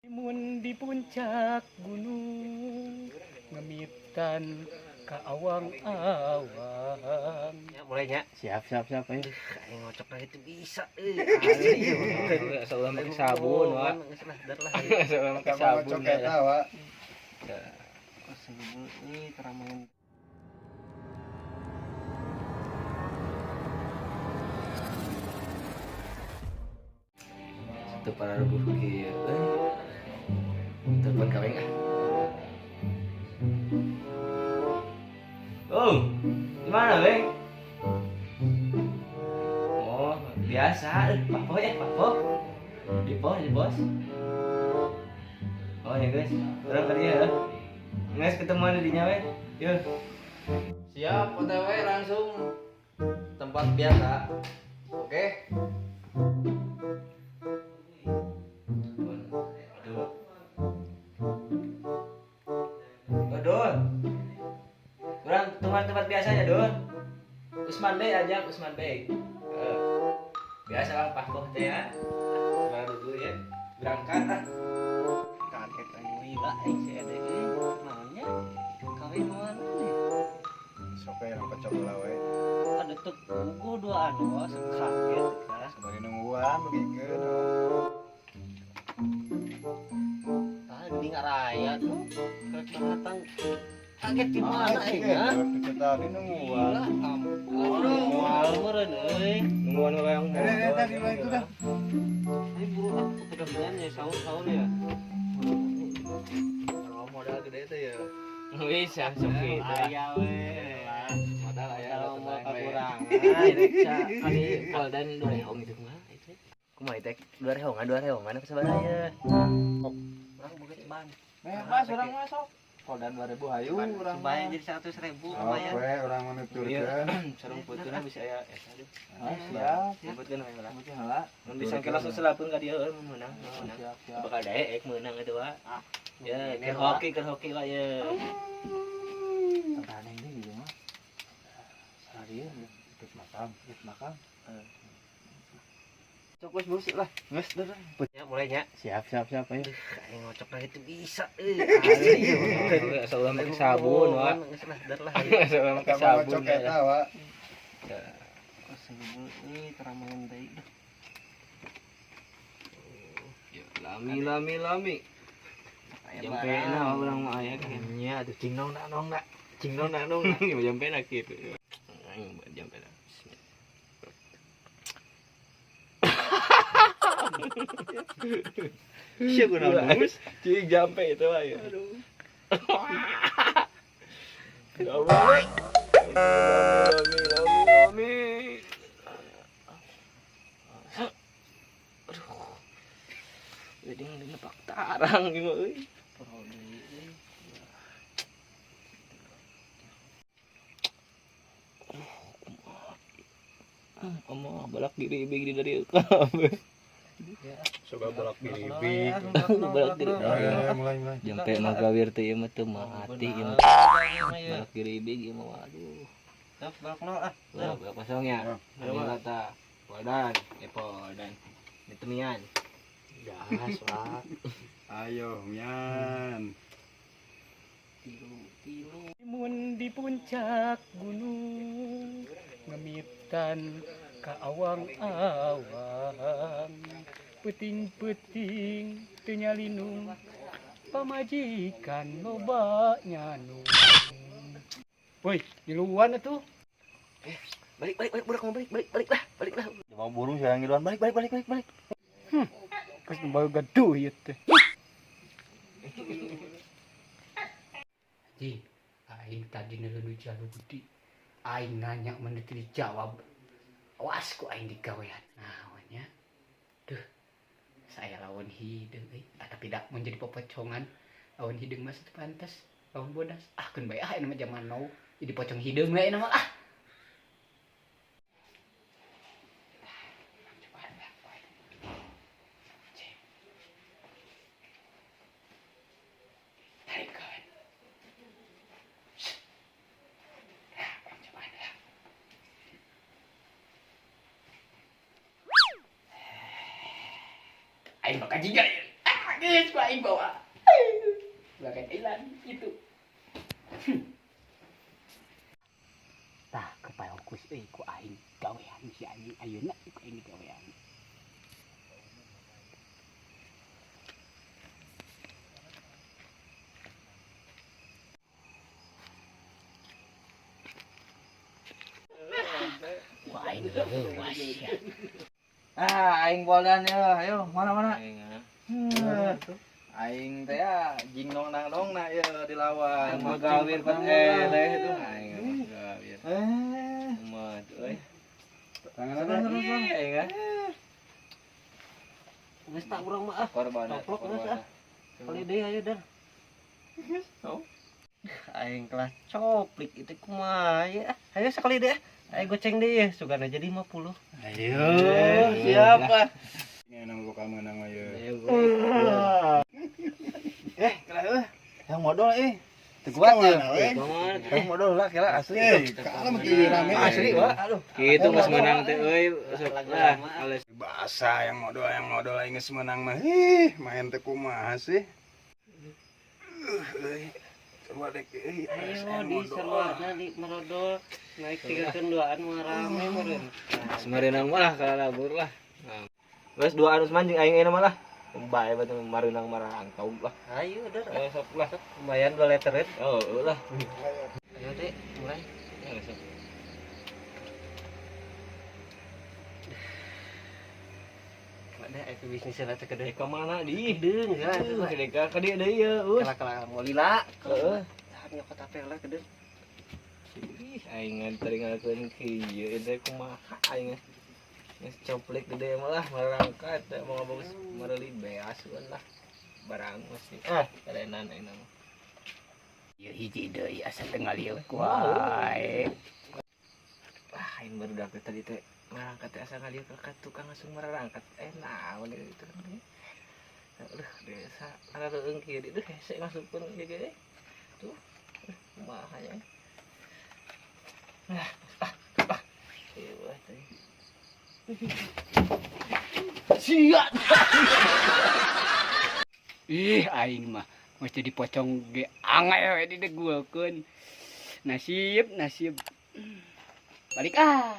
Mun di puncak gunung ngemitan ka awang-awang. Ya, mulainya. Siap, siap, siap ayo. Aing ngocok lagi tuh bisa. Asal ulah make sabun, Wak. Asal ulah make sabun. Ngocok eta, Wak. Euy, teramain. Satu para rebuh kieu euy. Telepon kaweng ah. Oh, gimana, Beng? Oh, biasa, Pak Po ya, Pak Po. Di pos, di pos. Oh ya guys, orang kerja ya. Guys, ketemuan di dinya we. Yuk. Siap, OTW langsung tempat biasa. Oke. Oh, Dul. Kurang ketemuan tempat biasanya, Dul. Usman Bey aja, Usman Bey. Biasa lah Pak Po teh ya. Baru dulu ya. Berangkat ah. Kaget aing lila aing si Ede euy. Naonnya? Kawin mana nih? Sok we kocok heula we. Ada teu puguh dua anu asa kaget kah. Sabari nungguan begikeun. Tadi ngaraya tuh kerek datang. Kaget di mana aing ah? Tadi nungguan. Gila, ampun. Nungguan meureun euy. Nungguan heula yang Eh, tadi mah itu dah. Ayo buru ah, kepedean ya sahur-sahur ya. Kalau modal gede teh ya. Wih, sok gitu. Aya we. Modal aya Kalau mau kekurangan. Kali Poldan dua rehong itu kumaha itu. Kumaha itu dua rehongan apa sabaraha ya? Urang boga ceban. Bebas urang mah sok. Poldan 2000 hayu urang. Ceban jadi 100.000 lumayan. Oke, urang menuturkeun. Sarung putuna bisa aya eta aduh. Ah, siap. Sebutkeun we lah. Sebutkeun heula. Mun bisa ke langsung selapun ka dieu euy mun meunang. Siap, siap. Bakal daek meunang eta wa. Ya, keur hoki lah ya. Taneng deui gitu mah. Seharian Ikut makam. ikut makam. Sok geus busuk lah. Geus dah. Ya mulainya. Siap, siap, siap ayo. Aing ngocok lagi tuh bisa euy. Asal ulah make sabun, Wak. Asal ulah make sabun. Ngocok eta, Wak. Euy, teramain deui. Lami lami lami. Jampe na urang mah aya nya atuh cing nong na nong na. Cing nong na nong na. Jampe na kitu. Aing jampe na. Sia kunaon geus. Cing jampe itu mah ya. Aduh. Lami lami lami lami. Aduh. Jadi nepak tarang ieu euy. Omong balak diri big di dari kabeh. Coba bolak diri big. Balak diri. Mulai mulai. Jampe mah gawir teh ieu mah teu mati ieu mah. Balak diri big ieu mah waduh. Tah balak nol ah. Balak kosong ya. Ini kata Poldan, Poldan. Ditemian. Gas, Wak. Ayo, mian. Tilu tilu. Mun di puncak gunung ngemitan ka awang-awang. Peuting-peuting teu nyalinung pamajikan loba nyanung. Woi, di luan atuh. Balik balik balik budak mau balik balik balik lah, balik lah. Mau burung saya ngiluan balik balik balik balik balik. Geus boga duit teh. Anjing, aing tadi neuleuh jalu gede. Aing nanya mun teu dijawab. Awas ku aing digawean. Naonnya? Duh. Saya lawan hideung euy. Ah, tapi dak mun jadi popocongan. Lawan hideung mah teu pantes. Lawan bodas. Ah keun bae ah ini mah zaman now. Jadi pocong hideung we ini mah ah. Cobaan lah, ku aing. Cek. Tarik kawan. Nah, urang cobaan lah. Aing bakal jiga ya. Ah, Geus ku aing bawa. Bagai Thailand gitu. Tah kepayokus euy ku aing gawean si anjing ayeuna ku aing digawean. Ku aing leuwas ya. Ah, aing boldan ya. Ayo, mana-mana. Aing ah. Aing teh ya jing nong nang nong na ya dilawan. Mah gawir pan eleh tuh aing mah gawir. Eh, Kumaha tuh euy. Tangan ada. Ih, aing ah. Geus tak urang mah ah. Korban. Toplok geus ah. Kali deui ayo dar. Oh. Aing kelas coplik itu kumaha ya. Ayo sekali deh. Ayo goceng deh, sugana jadi 50. Ayo, siapa? Ini nang bakal menang ayo. Ayo Eh, kira euy. Yang modal eh. Teu kuat ya. Yang modal lah kira asli. Eh, kalah mah kieu rame Asli wah. Aduh. Kitu geus menang teh euy, sok lah. Ales. Bahasa yang modal aing geus menang mah. Ih, main teh kumaha sih? Euy. Coba dek euy. Ayo di sarwana di marodol naik 3 duaan mah rame meureun. Semareunang mah lah kalabur lah. Geus duaan Usman jeung aing ayeuna mah lah. Bae batu mareunang marangkau lah. Ayo dar. Ayo sok lah. Lumayan 2 litereun. Oh, lah. Ayo deh, mulai. Ayo sok. Ada itu bisnisnya lah teh Eh, ka mana di? Kedeung ya. Tuh, ka ka dieu deui ye, Us. Kala kala mau lila. Heeh. Tah nyokot apel lah kedeung. Ih, aing tadi ngalakuin kieu teh kumaha aing. Geus coplik gede mah lah marangkat teh mau bagus mereuli beas lah. Barang mesti ah karenan aing mah. Ieu hiji deui asa teu ngalieu ku aing. Ah, aing baru teh tadi teh marangkat teh asa ngalieu ka tukang langsung marangkat. Naon itu kan. Aduh, desa ana leueung kieu di duh hese masukkeun ieu ge. Tuh. Kumaha nya. Ah, ah, ah. Ieu teh. Sia. Ih, aing mah mesti dipocong ge angel we didegulkeun. Nasib, nasib. Balik ah.